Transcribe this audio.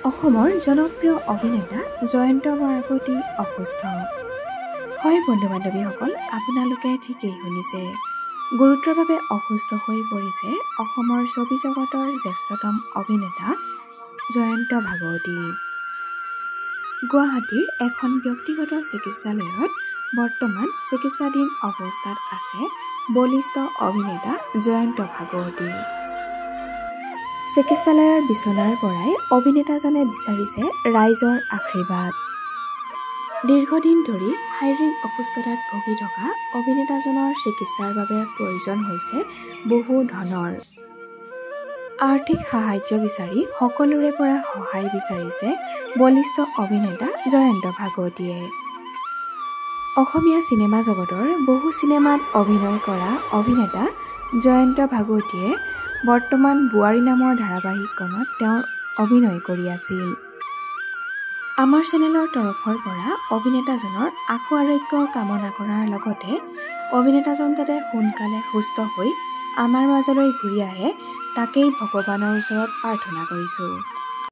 অসমৰ জনপ্ৰিয় অভিনেতা জয়ন্ত ভাগৱতী অসুস্থ। হয় বন্ধু বান্ধৱীসকল, আপোনালোকে ঠিকেই শুনিছে। গুৰুতৰভাৱে অসুস্থ হৈ পৰিছে অসমৰ ছবি জগতৰ জ্যেষ্ঠতম অভিনেতা জয়ন্ত ভাগৱতী। গুৱাহাটীৰ এখন ব্যক্তিগত চিকিৎসালয়ত বৰ্তমান চিকিৎসাধীন অৱস্থাত আছে বলিষ্ঠ অভিনেতা জয়ন্ত ভাগৱতী। চিকিৎসালয়ৰ বিচনাৰ পৰাই অভিনেতাজনে বিচাৰিছে ৰাইজৰ আশীৰ্বাদ। দীৰ্ঘদিন ধৰি শাৰীৰিক অসুস্থতাত ভুগি থকা অভিনেতাজনৰ চিকিৎসাৰ বাবে প্ৰয়োজন হৈছে বহু ধনৰ। আৰ্থিক সাহায্য বিচাৰি সকলোৰে পৰা সহায় বিচাৰিছে বলিষ্ঠ অভিনেতা জয়ন্ত ভাগৱতীয়ে। অসমীয়া চিনেমা জগতৰ বহু চিনেমাত অভিনয় কৰা অভিনেতা জয়ন্ত ভাগৱতীয়ে বৰ্তমান বোৱাৰী নামৰ ধাৰাবাহিকখনত তেওঁৰ অভিনয় কৰি আছিল। আমাৰ চেনেলৰ তৰফৰ পৰা অভিনেতাজনৰ আশু আৰোগ্য কামনা কৰাৰ লগতে অভিনেতাজন যাতে সোনকালে সুস্থ হৈ আমাৰ মাজলৈ ঘূৰি আহে তাকেই ভগৱানৰ ওচৰত প্ৰাৰ্থনা কৰিছোঁ।